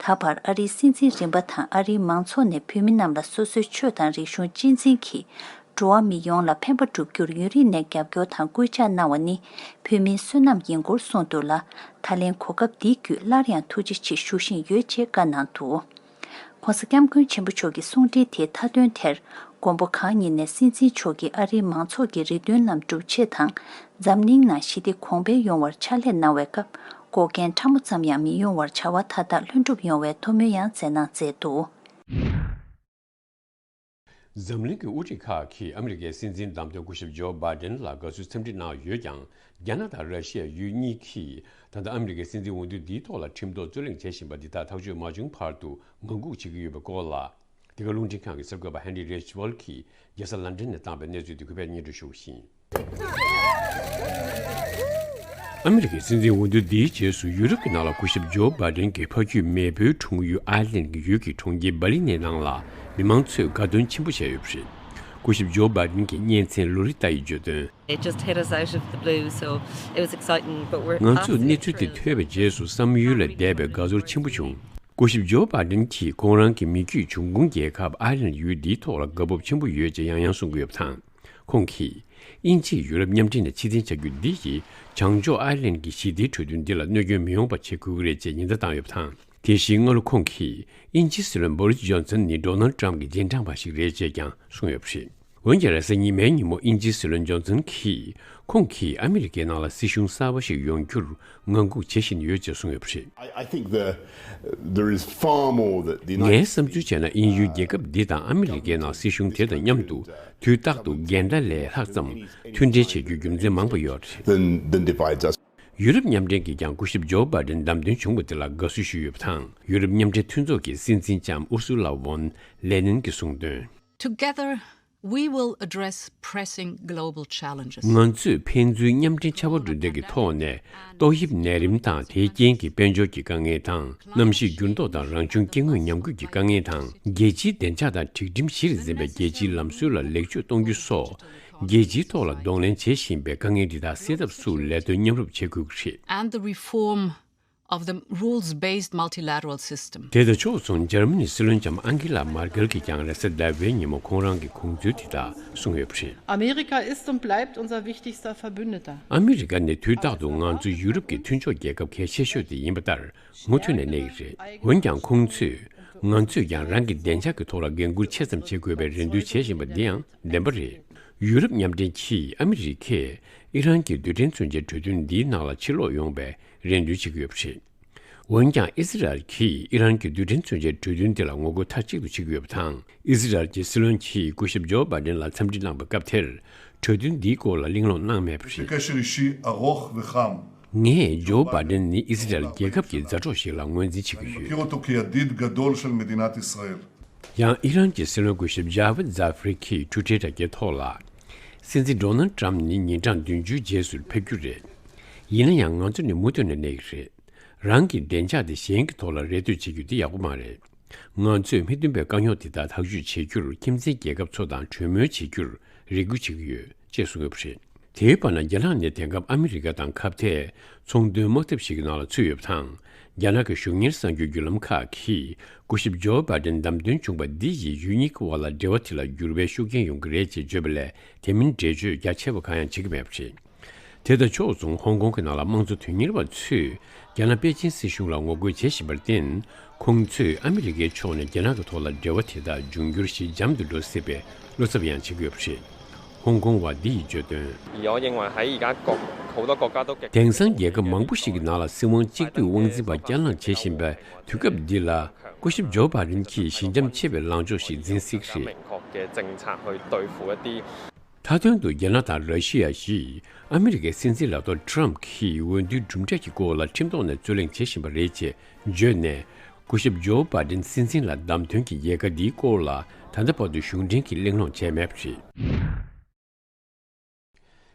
ད་བར་ཨ་རིའི་སྲིད་འཛིན་རིམ་པ་དང་ཨ་རིའི་མང་ཚོགས་ནས་བོད་མི་རྣམས་ལ་སོ་སོའི་ཆོས་དང་རིག་གཞུང་གཅེས་འཛིན་གྱིས། འགྲོ་བ་མི་ཡོངས་ལ་ཕན་པ་བསྒྲུབ་རྒྱུར་ཡུན་རིང་ནས་རྒྱབ་སྐྱོར་དང་སྐུལ་ལྕག་གནང་བ་ནི་བོད་མིའི་བསོད་ནམས་ཡིན་སྐོར་གསུངས་འདུག་ལ། ད་ལན་གོ་སྐབས་འདི་བརྒྱུད་སླར་ཡང་ཐུགས་རྗེ་ཆེ་ཞུ་བཞིན་ཡོད་ཅེས་བཀའ་གནང་འདུག ྋགོང་ས་ྋསྐྱབས་མགོན་ཆེན་པོ་མཆོག་གི་གསུང་འཕྲིན་དེའི་མཐའ་དོན་དེར། མགོན་པོ་གང་ཉིད་ནས་སྲིད་འཛིན་མཆོག་གིས་ཨ་རིའི་མང་ཚོགས་ཀྱི་རེ་འདུན་རྣམས་སྒྲུབ་ཆེད་དང་། འཛམ་གླིང་ནང་ཞི་བདེ་གོང་འཕེལ་ཡོང་བར་ཕྱག་ལས་གནང་བའི་སྐབས་འགོག་རྐྱེན་ཕྲ་མོ་ཙམ་ཡང་མི་ཡོང་བར་བྱ་བ་མཐའ་དག་ལྷུན་གྲུབ་ཡོང་བའི་ཐུགས་སྨོན་ཡང་མཛད་གནང་མཛད་འདུག་འཛམ་གླིང་གི་དབུ་ཁྲིད་ཁག་གིས་ཨ་མི་རི་ཀའི་སྲིད་འཛིན་བདམས་ཐོན་སྐུ་ཞབས་ཇོ་བྷའི་ཌེན་ལ་དགའ་བསུའི་འཚམས་འདྲི་གནང་ཡོད་ཀྱང་། རྒྱ་ནག་དང་ར་ཤི་ཡ་ཡུལ་གཉིས་ཀྱིས་ད་ལྟ་ཨ་མི་རི་ཀའི་སྲིད་འཛིན་འོས་བསྡུ་འདིའི་ཐོག་ལ་ཁྲིམས་ཐོག་རྩོད་གླེང་བྱེད་བཞིན་པ་འདི་དག་ཐག་གཅོད་མ་བྱུང་བར་དུ་ངང་སྒུག་བྱེད་ཀྱི་ཡོད་པའི་སྐོར་ལ། འདི་ག་རླུང་འཕྲིན་ཁང་གི་གསར་འགོད་པ་ཧེན་རི་རེ་ཇི་ཝལ་གྱིས་རྒྱལ་ས་ལན་ཌན་ནས་བཏང་བའི་གནས་ཚུལ་འདི་གུས་པས་སྙན་སྒྲོན་ཞུ་བཞིན། ཨ་མི་རི་ཀའི་སྲིད་འཛིན་འོས་བསྡུ་འདིའི་རྗེས་སུ་ཡུ་རོབ་ཀྱི་ནང་ལ་སྐུ་ཞབས་ཇོ་བྷའི་ཌེན་གྱི་ཕ་རྒྱུད་མེས་པོའི་འཁྲུངས་ཡུལ་ཨའི་ལན་གྱི་ཡུལ་གྱི་གྲོང་ཁྱེར་འབར་ལི་ནའི་ནང་ལ་མི་མང་ཚོས་དགའ་སྟོན་ཆེན་པོ་བྱས་ཡོད་པ་རེད། སྐུ་ཞབས་ཇོ་བྷའི་ཌེན་གྱི་གཉེན་ཚན་ལོ་རི་ཏཱ་ཡིས་བརྗོད་དོན། It just hit us out of the blue, so it was exciting, but we're ང་ཚོར་གནས་ཚུལ་དེ་ཐོས་པའི་རྗེས་སུ་བསམ་ཡུལ་ལས་འདས་པའི་དགའ་ཚོར་ཆེན་པོ་བྱུང་། སྐུ་ཞབས་ཇོ་བྷའི་ཌེན་གྱིས་ཁོང་རང་གི་མི་རྒྱུད་འབྱུང་ཁུངས་རྒྱལ་ཁབ་ཨའི་ལན་ཡུལ་འདིའི་ཐོག་ལ་དགའ་སྤོབས་ཆེན་པོ་ཡོད་ཅེས་ཡང་ཡང་གསུང་གི་ཡོད་པ་དང་། ཁོང་གིས། དབྱིན་ཇིས་ཡུ་རོབ་མཉམ་འབྲེལ་ནས་ཕྱིར་འཐེན་བྱ་རྒྱུ་འདི་ཡིས་བྱང་ཕྱོགས་ཨའི་ལན་གྱི་ཞི་བདེའི་གྲོས་མཐུན་འདི་ལ་གནོད་སྐྱོན་མི་ཡོང་བ་བྱེད་དགོས་ཀྱི་རེད་ཅེས་ཉེན་བརྡ་བཏང་ཡོད་པ་དང་། དེ་བཞིན་སྔ་ལོ་ཁོང་གིས་དབྱིན་ཇིའི་སྲིད་བློན་བོ་རིས་ཇོན་སན་ནི་ཌོ་ནལ་ཊམ་གྱི་རྗེས་འབྲང་པ་ཞིག་རེད་ཅེས་ཀྱང་གསུངས་ཡོད་པ་རེད། འོན་ཀྱང་རེས་གཟའ་ཉི་མའི་ཉིན་མོ་དབྱིན་ཇིའི་སྲིད་བློན་ཇོན་སན་གྱིས་ཁོང་གིས་ཨ་མི་རི་ཀའི་ནང་ལ་སྲིད་གཞུང་གསར་པ་ཞིག་ཡོང་རྒྱུར་ངང་སྒུག་བྱེད་བཞིན་ཡོད་ཅེས་གསུངས་ཡོད་པ་རེད། I, I think the, there is far more that the United ངའི་བསམ་ཚུལ་བྱས་ན་དབྱིན་ཡུལ་རྒྱལ་ཁབ་འདི་དང་ཨ་མི་རི་ཀའི་ནང་སྲིད་གཞུང་དེ་དང་མཉམ་དུ་དུས་རྟག་ཏུ་འགལ་ཟླ་ལས་ལྷག་ཙམ་མཐུན་འབྲེལ་བྱེད་རྒྱུའི་རྒྱུ་མཚན་མང་པོ་ཡོད་རེད། Than, than divides us. ཡུ་རོབ་མཉམ་འབྲེལ་གྱིས་ཀྱང་སྐུ་ཞབས་ཇོ་བྷའི་ཌེན་བདམས་ཐོན་བྱུང་བ་དེ་ལ་དགའ་བསུ་ཞུས་ཡོད་པ་དང་། ཡུ་རོབ་མཉམ་འབྲེལ་མཐུན་ཚོགས་ཀྱི་སྲིད་འཛིན་ལྕམ་ཨུར་སུ་ལ་ཝོན་ལེ་ནིན་གྱིས་གསུངས་དོན། Together, we will address pressing global challenges. ང་ཚོས་ཕན་ཚུན་མཉམ་འབྲེལ་ཕྱར་བ་གྲུ་འདེགས་ཀྱི་ཐོག་ནས་ཏོག་དབྱིབས་ནད་རིམས་དང་དེའི་རྐྱེན་གྱིས་དཔལ་འབྱོར་གྱི་དཀའ་ངལ་དང་། གནམ་གཤིས་འགྱུར་ལྡོག་དང་རང་བྱུང་སྐྱེ་དངོས་ཉམས་རྒུད་ཀྱི་དཀའ་ངལ་དང་། རྒྱལ་སྤྱིའི་བདེ་འཇགས་དང་སྒྲིག་ཁྲིམས་གཞིར་འཛིན་པའི་རྒྱལ་སྤྱིའི་ལམ་སྲོལ་ལ་ལེགས་བཅོས་གཏོང་རྒྱུ་སོགས། རྒྱལ་སྤྱིའི་ཐོག་ལ་གདོང་ལེན་བྱེད་བཞིན་པའི་དཀའ་ངལ་འདི་དག་སེལ་ཐབས་སུ་ལས་དོན་མཉམ་རུབ་བྱེད་དགོས་ཀྱི་རེད། And the reform of the rules-based multilateral system. དེ་དང་ཕྱོགས་མཚུངས་འཇར་མ་ནིའི་སྲིད་བློན་ལྕམ་ཨང་ཀི་ལ་མར་ཀེལ་གྱིས་ཀྱང་རེས་གཟའ་ཟླ་བའི་ཉིན་མོ་ཁོང་རང་གི་དགོངས་ཚུལ་དེ་དག་གསུངས་ཡོད་པ་རེད། Amerika ist und bleibt unser wichtigster Verbündeter. ཨ་མི་རི་ཀ་ནི་དུས་རྟག་ཏུ་ང་ཚོ་ཡུ་རོབ་ཀྱི་མཐུན་ཕྱོགས་རྒྱལ་ཁབ་གལ་ཆེ་ཤོས་དེ་ཡིན་པ་ལྟར་མུ་མཐུད་ནས་གནས་ཀྱི་རེད། འོན་ཀྱང་ཁོང་ཚོས་ང་ཚོས་ཀྱང་རང་གི་བདེ་འཇགས་ཀྱི་ཐོག་ལ་འགན་འཁུར་ཆེ་ཙམ་བྱེད་དགོས་པའི་རེ་འདུན་བྱེད་བཞིན་པ་འདི་ཡང་བདེན་པ་རེད། ཡུ་རོབ་མཉམ་འབྲེལ་གྱིས་ཨ་མི་རི་ཀས་ཨི་རན་གྱི་རྡུལ་ཕྲན་མཚོན་ཆའི་གྲོས་མཐུན་འདིའི་ནང་ལ་ཕྱིར་ལོག་ཡོང་བའི་རེ་འདུན་བྱེད་ཀྱི་ཡོད་པ་རེད། འོན་ཀྱང་ཨི་ཟི་རལ་གྱིས་ཨི་རན་གྱི་རྡུལ་ཕྲན་མཚོན་ཆའི་གྲོས་མཐུན་དེ་ལ་ངོ་རྒོལ་མཐའ་གཅིག་ཏུ་བྱེད་ཀྱི་ཡོད་པ་དང་། ཨི་ཟི་རལ་གྱི་སྲིད་བློན་གྱིས་སྐུ་ཞབས་ཇོ་བྷའི་ཌེན་ལ་འཚམས་འདྲི་གནང་བའི་སྐབས་དེར། གྲོས་མཐུན་འདིའི་སྐོར་ལ་གླེང་སློང་གནང་མེད་པ་རེད། Für קשר אישי ארוך וחם. ངས་ཇོ་བྷའི་ཌེན་ནི་ཨི་ཟི་རལ་རྒྱལ་ཁབ་ཀྱི་མཛའ་གྲོགས་ཤིག་ལ་ངོས་འཛིན་བྱེད་ཀྱི་ཡོད། מכיר אותו כידיד גדול של מדינת ישראל. ཡང་ཨི་རན་གྱི་སྲིད་བློན་སྐུ་ཞབས་ཇཱ་ཝིད་ཛཱ་ཧྥ་རི་གིས་ཊུ་ཊར་དྲ་རྒྱའི་ཐོག་ལ། སྲིད་འཛིན་ཌོ་ནལ་ཊམ་ནི་ཉིན་གྲངས་བདུན་ཅུའི་རྗེས་སུ་ཕེབས་རྒྱུ་རེད། ཡིན་ན་ཡང་ང་ཚོ་ནི་མུ་མཐུད་ནས་གནས་ཀྱི་རེད། རང་གི་བདེ་འཇགས་དེ་གཞན་གྱི་ཐོག་ལ་རེ་ལྟོས་བྱེད་རྒྱུ་དེ་ཡག་པོ་མ་རེད། ང་ཚོས་མི་མཐུན་པའི་དཀའ་རྙོག་དེ་དག་ཐག་གཅོད་བྱེད་རྒྱུར་ཁྱིམ་མཚེས་རྒྱལ་ཁབ་ཚོ་དང་གྲོས་མོལ་བྱེད་རྒྱུར་རེ་སྒུག་བྱེད་ཀྱི་ཡོད་ཅེས་གསུངས་ཡོད་པ་རེད། དེའི་བར་ན་རྒྱ་ནག་ནི་དེང་སྐབས་ཨ་མི་རི་ཀ་དང་ཁ་གཏད་ཚོང་དོན་དམག་འཐབ་ཞིག་གི་ནང་ལ་ཚུད་ཡོད་པ་དང་། རྒྱ་ནག་གི་གཞུང་གཉེར་གསར་འགྱུར་བརྒྱུད་ལམ་ཁག་གིས་སྐུ་ཞབས་ཇོ་བྷའི་ཌེན་བདམས་ཐོན་བྱུང་བ་འདི་ཡིས་ཡུལ་གཉིས་ཀྱི་དབར་ལ་འབྲེལ་བ་དེ་ལ་འགྱུར་བའི་ཤུགས་རྐྱེན་ཡོང་གི་རེད་ཅེས་བརྗོད་པ་ལས་དེ་མིན་འགྲེལ་བརྗོད་རྒྱ་ཆེ་བ་གང་ཡང་བྱེད་ཀྱི་མེད་པ་རེད། དེ་དང་ཕྱོགས་མཚུངས་ཧོང་ཀོང་གི་ནང་ལ་དམངས་གཙོ་དོན་གཉེར་བ་ཚོས་རྒྱ་ནག་པེ་ཅིན་སྲིད་གཞུང་ལ་ངོ་རྒོལ་བྱེད་བཞིན་པར་བརྟེན། ཁོང་ཚོས་ཨ་མི་རི་ཀའི་ཕྱོགས་ནས་རྒྱ་ནག་གི་ཐོག་ལ་འབྲེལ་བ་དེ་དག་འབྱུང་འགྱུར་ཞི་འཇམ་དུ་འགྲོ་སྲིད་པའི་བློ་འཚབ་ཡང་བྱེད་ཀྱི་ཡོད་པ་རེད། ཧོང་ཀོང་བ་འདི་ཡིས་བརྗོད་དོན། 我認為喺而家各好多國家都極 དེང་སང་རྒྱལ་ཁབ་མང་པོ་ཞིག་གི་ནང་ལ་སྲིད་དབང་གཅིག་སྡུད་དབང་འཛིན་པ་བསྐྱར་ལངས་བྱེད་བཞིན་པའི་དུས་སྐབས་འདི་ལ། སྐུ་ཞབས་ཇོ་བྷའི་ཌེན་གྱིས་ཞི་འཇམ་ཆེ་བའི་ལངས་ཕྱོགས་ཤིག་འཛིན་སྲིད་ཀྱི་རེད། 明確嘅政策去對付一啲 མཐའ་དོན་དུ་རྒྱ་ནག་དང་ར་ཤི་ཡ་བཞིས་ཨ་མི་རི་ཀའི་སྲིད་འཛིན་ལག་ཐོགས་ཊམ་གྱིས་འོས་བསྡུའི་གྲུབ་འབྲས་ཀྱི་སྐོར་ལ་ཁྲིམས་ཐོག་ནས་རྩོད་གླེང་བྱེད་བཞིན་པ་རེད་ཅེས་བརྗོད་ནས། སྐུ་ཞབས་ཇོ་བྷའི་ཌེན་སྲིད་འཛིན་ལ་བདམས་ཐོན་གྱི་ཡལ་ག་འདིའི་སྐོར་ལ་ད་ལྟ་བར་དུ་གཞུང་འབྲེལ་གྱི་གླེང་སློང་བྱས་མེད་པ་རེད།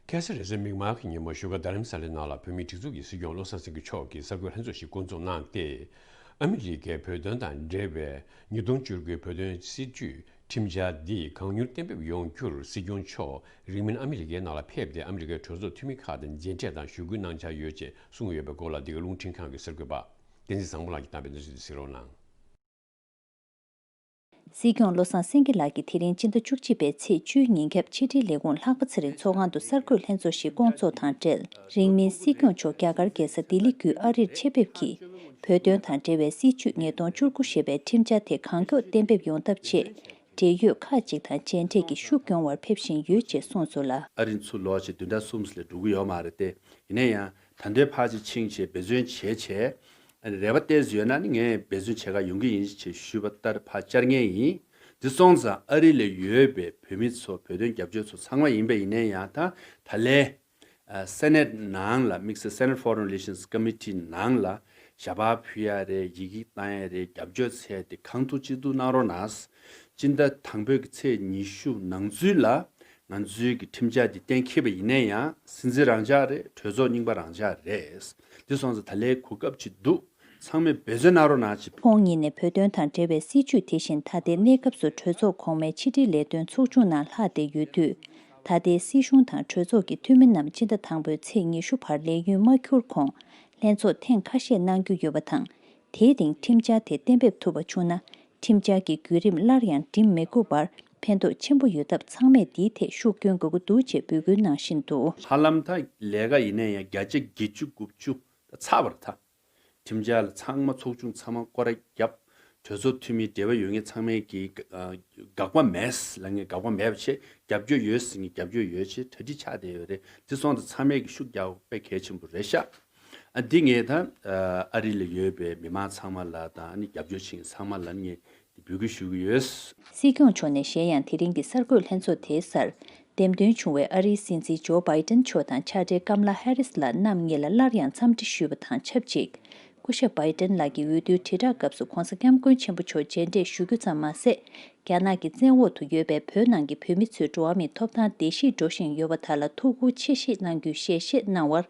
ཁ་སང་རེས་གཟའ་མིག་དམར་གྱི་ཉིན་མོ་བཞུགས་སྒར་རྡ་རམ་ས་ལའི་ནང་ལ་བོད་མིའི་སྒྲིག་འཛུགས་ཀྱི་སྲིད་སྐྱོང་བློ་བཟང་སེང་གེ་མཆོག་གིས་གསར་འགོད་ལྷན་ཚོགས་ཤིག་བསྐོང་ཚོགས་གནང་སྟེ། ཨ་མི་རི་ཀའི་བོད་དོན་དང་འབྲེལ་བའི་ཉིས་སྟོང་བཅུ་དགུའི་བོད་དོན་སྲིད་བྱུས་ ཁྲིམས་འཆར་འདི་གང་མྱུར་གཏན་འབེབས་ཡོང་རྒྱུར་སྲིད་སྐྱོང་མཆོག་རིང་མིན་ཨ་མི་རི་ཀའི་ནང་ལ་ཕེབས་ཏེ་ཨ་མི་རི་ཀའི་གྲོས་ཚོགས་འཐུས་མི་ཁག་དང་མཇལ་འཕྲད་དང་ཞུ་སྐུལ་གནང་འཆར་ཡོད་ཅེས་གསུངས་ཡོད་པའི་སྐོར་ལ། འདི་ག་རླུང་འཕྲིན་ཁང་གི་གསར་འགོད་པ་བསྟན་འཛིན་བཟང་མོ་ལགས་ཀྱིས་བཏང་བའི་གནས་ཚུལ་དེ་གཟིགས་རོགས་གནང་། སྲིད་སྐྱོང་བློ་བཟང་སེང་གེ་ལགས་ཀྱིས་དེ་རིང་སྤྱི་ཟླ་བཅུ་གཅིག་པའི་ཚེས་བཅུའི་ཉིན་རྒྱབ་ཕྱི་དྲིལ་ལས་ཁུངས་ལྷག་པ་ཚེ་རིང་ཚོགས་ཁང་དུ་གསར་འགོད་ལྷན་ཚོགས་ཤིག་བསྐོང་ཚོགས་དང་འབྲེལ། རིང་མིན་སྲིད་སྐྱོང་མཆོག་རྒྱ་གར་རྒྱལ་ས་ལྡི་ལི་བརྒྱུད་ཨ་རིར་ཆེད་ཕེབས་ཀྱིས། བོད་དོན་དང་འབྲེལ་བའི་སྲིད་བྱུས་ཉིས་སྟོང་བཅུ་དགུ་ཞེས་པའི་ཁྲིམས་འཆར་དེ་གང་མགྱོགས་གཏན་འབེབས་ཡོང་ཐབས་ཆེད། འབྲེལ་ཡོད་ཁག་ཅིག་དང་མཇལ་འཕྲད་ཀྱིས་ཤུགས་སྐྱོང་བར་ཕེབས་བཞིན་ཡོད་ཅེས་གསུངས་སོང་ལ། ཨ་རིར་ཚུར་ལོག་བྱས་བདུན་ཕྲག་གསུམ་ཙམ་ལས་འགྲོ་གི་ཡོད་མ་རེད་དེ། ཡིན་ན་ཡང་ད་དུང་ཕར་ཅིག་ཕྱིན་བྱས་འབད་བརྩོན་བྱས་བྱས། རེ་བ་གཏད་ཡོད་ན་ནི་ངས་འབད་བརྩོན་བྱེད་ག་ཡོང་གི་ཡིན་ཞེས་ཞུས་པ་ལྟར་ཕར་བཅར་མཁན་ཡིན། འདི་སོང་ཙང་ཨ་རི་ལ་ཡོད་པའི་བོད་མི་ཚོ་བོད་དོན་རྒྱབ་སྐྱོར་ཚོ་ཚང་མ་ཡིན་པ་ཡིན་ན་ཡང་ད་ད་ལན། ཨ། སེ་ནེ་ཊི་ནང་ལ་དམིགས་བསལ་སེ་ནེ་ཊི་ཕོ་རེན་རི་ལེ་ཤན་སི་ཀོ་མི་ཊི་ནང་ལ་ཞལ་པར་ཕུལ་ཡ་རེད། ཡི་གེ་བཏང་ཡ་རེད། རྒྱབ་སྐྱོར་འཚོལ་ཡ་དེ་གང་ཐུབ་ཅི་ཐུབ་གནང་རོགས་གནང་། སྤྱི་ཟླ་དང་པོའི་གི་ཚེས་ཉི་ཤུ་ནང་ཚུད་ལ་ང་ཚོའི་གི་ཁྲིམས་འཆར་འདི་གཏན་འཁེལ་བ་ཡིན་ན་ཡང་སྲིད་འཛིན་རང་འཇགས་རེད། གྲོས་ཚོགས་རྙིང་པ་རང་འཇགས་རེད། འདི་སོང་ཙང་ད་ལན་གོ་སྐབས་ཅིག་འདུག་ཚང་མས་འབད་བརྩོན་གནང་རོགས་གནང་ཅིག་ཁོང་ཉིད་ནས་བོད་དོན་དང་འབྲེལ་བའི་སྲིད་བྱུས་དེ་བཞིན་ད་ལྟའི་གནས་སྐབས་སུ་གྲོས་ཚོགས་གོང་མའི་ཕྱི་དྲིལ་ལས་དོན་ཚོགས་ཆུང་ནང་ལྷག་བསྡད་ཡོད་དུས། ད་ལྟའི་སྲིད་གཞུང་དང་གྲོས་ཚོགས་ཀྱི་འཐུས་མི་རྣམས་སྤྱི་ཟླ་དང་པོའི་ཚེས་ཉི་ཤུ་བར་ལས་ཡུན་མ་འཁྱོལ་གོང་ལྷན་ཚོགས་ཐེངས་ཁ་ཤས་གནང་རྒྱུ་ཡོད་པ་དང་། དེའི་རིང་ཁྲིམས་འཆར་དེ་གཏན་འབེབས་ཐུབ་པ་བྱུང་ན། ཁྲིམས་འཆར་གྱི་བརྒྱུད་རིམ་སླར་ཡང་འགྲིམ་མི་དགོས་པར་ཕན་ཐོགས་ཆེན་པོ་ཡོད་སྟབས། ཚང་མས་འདིའི་ཐད་ཤུགས་སྐྱོན་དགོས་ཀྱི་འདུག་ཅེས་འབོད་སྐུལ་གནང་བཞིན་འདུག་ཧ་ལམ་ད་ལས་ཀ་ཡིན་ན་ཡང་བརྒྱ་ཆ་བརྒྱད་ཅུ་དགུ་བཅུ་ད་ཚར་བ་རེད་ད། ཁྲིམས་འཆར་ལ་ཚང་མ་ཚོགས་ཆུང་ཚང་མ་སྐོར་ར་བརྒྱབ། གྲོས་ཚོགས་འཐུས་མི་འབྲེལ་བ་ཡོད་མཁན་ཚང་མས་ཀྱི་ཨ་དགག་པ་མེད་ལབ་མཁན་དགག་པ་མེད་པ་བྱས། རྒྱབ་སྐྱོར་ཡོད་ཟེར་མཁན་རྒྱབ་སྐྱོར་ཡོད་བྱས་གྲ་སྒྲིག་ཆགས་བསྡད་ཡོད་རེད། དེ་སོང་ཙང་ཚང་མས་ཀྱི་ཤུགས་རྒྱག་དཔེ་གལ་ཆེན་པོ་རེད་ཤག་ཨ་འདི་ངས་ད་ཨ་རི་ལ་ཡོད་པའི་མི་མང་ཚང་མ་ལ་དང་ཨ་ནི་རྒྱབ་སྐྱོར་བྱེད་མཁན་ཚང་མ་ལ་ངས་འདི་འབོད་སྐུལ་ཞུ་གི་ཡོད། སྲིད་སྐྱོང་མཆོག་ནས་གཞན་ཡང་དེ་རིང་གི་གསར་འགོད་ལྷན་ཚོགས་དེའི་སར། འདེམས་ཐོན་བྱུང་བའི་ཨ་རིའི་སྲིད་འཛིན་ཇོ་བྷའི་ཏན་མཆོག་དང་ཕྱག་སྦྲེལ་ཀམ་ལ་ཧེ་རིས་ལགས་རྣམ་གཉིས་ལ་སླར་ཡང་འཚམས་འདྲི་ཞུས་པ་དང་ཆབས་ཅིག་སྐུ་ཞབས་བྷའི་ཏན་ལགས་ཀྱིས་འོས་བསྡུའི་དྲིལ་བསྒྲགས་སྐབས་སུ་༧གོང་ས་༧སྐྱབས་མགོན་ཆེན་པོ་མཆོག་མཇལ་འཕྲད་ཞུ་རྒྱུ་ཙམ་མ་ཟད། རྒྱ་ནག་གི་བཙན་འོག་ཏུ་ཡོད་པའི་བོད་ནང་གི་བོད་མི་ཚོའི་འགྲོ་བ་མིའི་ཐོབ་ཐང་བརྡལ་བཤིག་འགྲོ་བཞིན་ཡོད་པ་དག་ལ་ཐུགས་ཁུར་ཆེ་བཞེས་གནང་རྒྱུའི་ཞལ་བཞེས་གནང་བར་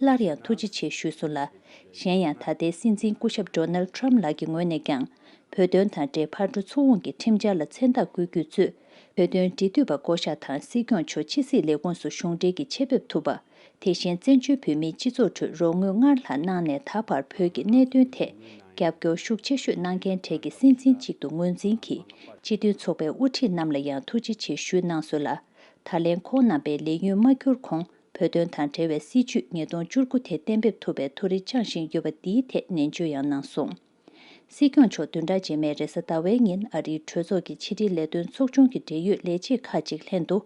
སླར་ཡང་ཐུགས་རྗེ་ཆེ་ཞུས་སོང་ལ། གཞན་ཡང་ད་ལྟའི་སྲིད་འཛིན་སྐུ་ཞབས་ཌོ་ནལ་ཊམ་ལགས་ཀྱི་ངོས་ནས་ཀྱང་། བོད་དོན་དང་འབྲེལ་ཕར་འགྲོ་ཚུར་འོང་གི་ཁྲིམས་འཆར་ལ་མཚན་རྟགས་བཀོད་རྒྱུ་གཙོས། བོད་དོན་འབྲེལ་མཐུད་པ་བསྐོ་གཞག་དང་སྲིད་སྐྱོང་མཆོག་ཕྱི་སྲིད་ལས་ཁུངས་སུ་གཞུང་འབྲེལ་གྱིས་ཆེད་ཕེབས་ཐུབ་པ། དེ་བཞིན་བཙན་བྱོལ་བོད་མིའི་སྤྱི་ཚོགས་ཁྲོད་རོགས་དངུལ་སྔར་ལྷག་གནང་ནས་ད་བར་བོད་ཀྱི་གནད་དོན་ཐད་རྒྱབ་སྐྱོར་ཤུགས་ཆེ་ཤོས་གནང་མཁན་གྲས་ཀྱི་སྲིད་འཛིན་གཅིག་ཏུ་ངོས་འཛིན་གྱིས་སྤྱི་མཐུན་ཚོགས་པའི་དབུ་ཁྲིད་རྣམས་ལ་ཡང་ཐུགས་རྗེ་ཆེ་ཞུས་གནང་སོང་ལ། ད་ལན་ཁོང་རྣམ་པའི་ལས་ཡུན་མ་འཁྱོལ་གོང་བོད་དོན་དང་འབྲེལ་བའི་སྲིད་བྱུས་ཉིས་སྟོང་བཅུ་དགུ་དེ་གཏན་འབེབས་ཐུབ་པའི་ཐུགས་རེ་བཅངས་བཞིན་ཡོད་པ་འདིའི་ཐད་ནན་བརྗོད་ཡང་གནང་སོང་། སྲིད་སྐྱོང་མཆོག་བདུན་ཕྲག་རྗེས་མའི་རེས་གཟའ་ཟླ་བའི་ཉིན་ཨ་རིའི་གྲོས་ཚོགས་ཀྱི་ཕྱི་དྲིལ་ལས་དོན་ཚོགས་ཆུང་གི་འབྲེལ་ཡོད་ལས་བྱེད་ཁག་ཅིག་ལྷན་དུ་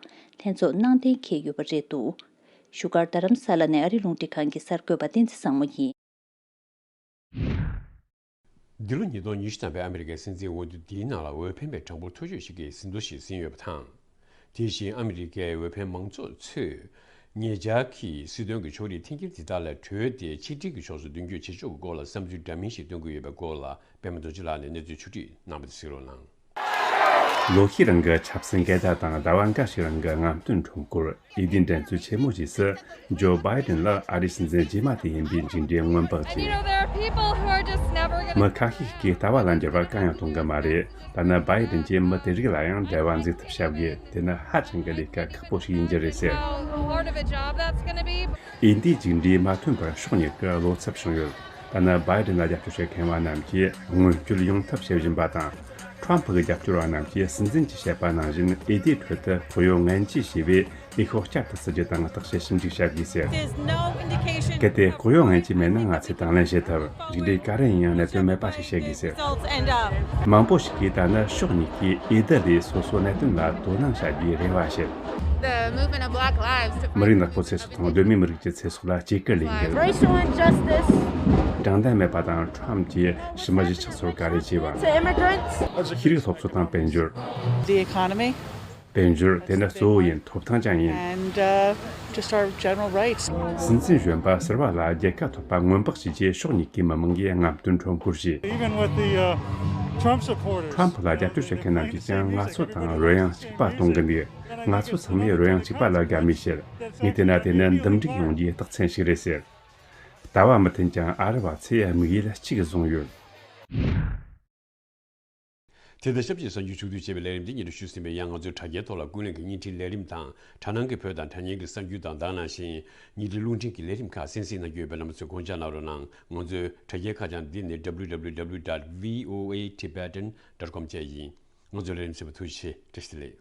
ལྷན་ཚོགས་གནང་གཏན་འཁེལ་ཡོད་པ་རེད་འདུག་བཞུགས་སྒར་རྡ་རམ་ས་ལ་ནས་ཨ་རི་རླུང་འཕྲིན་ཁང་གི་གསར་འགོད་པ་བསྟན་འཛིན་བཟང་མོ་ཡིན། འདི་ལོ་ཉིས་སྟོང་ཉི་ཤུ་ཐམ་པའི་ཨ་མི་རི་ཀའི་སྲིད་འཛིན་འོས་བསྡུ་འདིའི་ནང་ལ་འོས་འཕེན་པའི་གྲངས་འབོར་མཐོ་ཤོས་ཤིག་གིས་ཟིན་ཐོ་ཞིག་ཟིན་ཡོད་པ་དང་། དེ་བཞིན་ཨ་མི་རི་ཀའི་འོས་འཕེན་མང་ཚོགས་ཚོས་ཉེ་ཆར་གྱི་སྲིད་དོན་གྱི་ཕྱོགས་རིས་འཐེན་འཁྱེར་དེ་དག་ལས་གྲོལ་ཏེ་ཆིག་སྒྲིལ་གྱི་ཕྱོགས་སུ་མདུན་སྐྱོད་བྱེད་ཕྱོགས་ཀྱི་སྐོར་ལ་བསམ་ཚུལ་འདྲ་མིན་ཞིག་བཏོན་གྱི་ཡོད་པའི་སྐོར་ལ་པད་མ་རྡོ་རྗེ་ལགས་ནས་གནས་ཚུལ་ཕྱོགས་བསྒྲིགས་གནང་བ་དེ་གཟིགས་རོགས་གནང་། ལོ་ཤས་རིང་གི་ཆབ་སྲིད་འགལ་ཟླ་དང་ཟླ་བ་འགའ་ཞིག་རིང་གི་རྔམ་སྟོན་ཁྲོམ་སྐོར། འོས་བསྡུའི་འགྲན་རྩོད་ཆེན་མོ་ཞིག་སུ་ཇོ་བྷའི་ཌེན་ལ་ཨ་རིའི་སྲིད་འཛིན་རྗེས་མ་དེ་ཡིན་པའི་མཇུག་འབྲས་སྔོན་དཔག་བྱས། མི་ཁ་ཤས་ཤིག་གིས་ལྟ་བ་ལ་འགྱུར་བ་གང་ཡང་གཏོང་གི་མ་རེད། ད་ནི་བྷའི་ཌེན་གྱིས་མི་དེ་རིགས་ལ་ཡང་འབྲེལ་བ་འཛུགས་ཐབས་བྱ་དགོས། དེ་ནི་ཧ་ཅང་གི་ལས་ཀ་ཁག་པོ་ཞིག་ཡིན་རྒྱུ་རེད་ཟེར། འོས་བསྡུའི་མཇུག་འབྲས་མ་ཐོན་པར་ཕྱོགས་གཉིས་ཀྱི་བློ་འཚབ་བྱུང་ཡོད། ད་ནི་བྷའི་ཌེན་ལ་རྒྱབ་སྐྱོར་བྱེད་མཁན་བ་རྣམས་ཀྱིས་མངོན་སྐྱོད་ཡོང་ཐབས་བྱེད་བཞིན་པ་དང་། ཁྲམ་ཕུ་གི་རྒྱབ་སྐྱོར་བ་རྣམས་ཀྱིས་སྲིད་འཛིན་གྱིས་བཤད་པ་ནང་བཞིན་འོས་བསྡུའི་ཁྲོད་དུ་ལྐོག་གཡོ་ངན་ཇུས་བྱས་པའི་འོས་ཤོག་བསྐྱར་དུ་བསུ་རྒྱུ་དང་བརྟག་དཔྱད་ཞིབ་འཇུག་བྱ་དགོས་ཟེར། གལ་ཏེ་ལྐོག་གཡོ་ངན་ཇུས་མེད་ན་ང་ཚོས་དང་ལེན་བྱེད་ཐུབ། མཇུག་འབྲས་ག་རེ་ཡིན་ཡང་གནད་དོན་མེད་པ་ཞིག་བྱེད་དགོས་ཟེར། མང་པོ་ཞིག་གིས་ད་ནི་ཕྱོགས་གཉིས་ཀྱིས་འོས་བསྡུ་ལས་སོ་སོའི་གནད་དོན་ལ་དོ་སྣང་བྱ་རྒྱུའི་རེ་བ་བྱེད། མི་རིགས་ནག་པོ་ཚེ་སྲོག་དང་གདོད་མའི་མི་རིགས་ཀྱི་ཚེ་སྲོག་ལ་བརྩི་བཀུར་ལས་འགུལ། Racial injustice. དྲང་བདེན་མེད་པ་དང་ཁྲམ་གྱིས་ཕྱི་མི་གཞིས་ཆགས་ཚོར་ག་རེ་བྱས་པ། To immigrants. ཤེས་རིག་སློབ་གསོ་དང་དཔལ་འབྱོར། The economy. དཔལ་འབྱོར་དེ་ནི་གཙོ་བོ་ཡིན། ཐོབ་ཐང་ཀྱང་ཡིན། And, uh, just our general rights. སྲིད་འཛིན་གཞོན་པ་ཟུར་པ་ལ་རྒྱལ་ཁ་ཐོབ་པ་སྔོན་དཔག་བྱས་རྗེས་ཕྱོགས་གཉིས་ཀྱི་མི་མང་གིས་རྔམ་སྟོན་ཁྲོམ་སྐོར་བྱས། Even with the, uh, Trump supporters. ཁྲམ་ཕུ་ལ་རྒྱབ་སྐྱོར་བྱེད་མཁན་རྣམས་ཀྱིས་ཀྱང་ང་ཚོ་དང་རོལ་དབྱངས་གཅིག་པ་གཏོང་གི་འདུག་ང་ཚོ་ཚང་མས་རོལ་དབྱངས་གཅིག་པ་ལ་དགའ་མོས་བྱེད། ངས་བལྟས་ན་དེ་ནི་འདུམ་འགྲིག་ཡོང་རྒྱུའི་རྟགས་མཚན་ཞིག་རེད་ཟེར། ལྟ་བ་མི་མཐུན་ཀྱང་ཨ་རི་བ་ཚོས་དམིགས་ཡུལ་གཅིག་བཟུང་ཡོད། དེ་དང་ཆབས་ཅིག་གསར་འགྱུར་ཕྱོགས་བསྡུས་བྱས་པའི་ལས་རིམ་འདི་སྙན་སྒྲོན་ཞུས་ཟིན་པས། ཡང་ང་ཚོའི་དྲ་རྒྱའི་ཐོག་ལ་ཀུན་གླེང་གི་བརྙན་འཕྲིན་ལས་རིམ་དང་དྲ་ནང་གི་བོད་དང་དྲ་བརྙན་གྱི་གསར་འགྱུར་དང་དེ་ནང་བཞིན་ཉིན་རེའི་རླུང་འཕྲིན་གྱི་ལས་རིམ་ཁག་གསན་གཟིགས་གནང་རྒྱུ་ཡོད་པས། རྣམ་པ་ཚོས་དགོངས་འཇགས་གནང་རོགས་གནང་། ང་ཚོའི་དྲ་རྒྱའི་ཁ་བྱང་འདི་ནི་www dot voatibetan dot com བཅས་ཡིན། ང་ཚོའི་ལས་རིམ་གསན་པར་ཐུགས་རྗེ་ཆེ། བཀྲ་ཤིས་བདེ་ལེགས།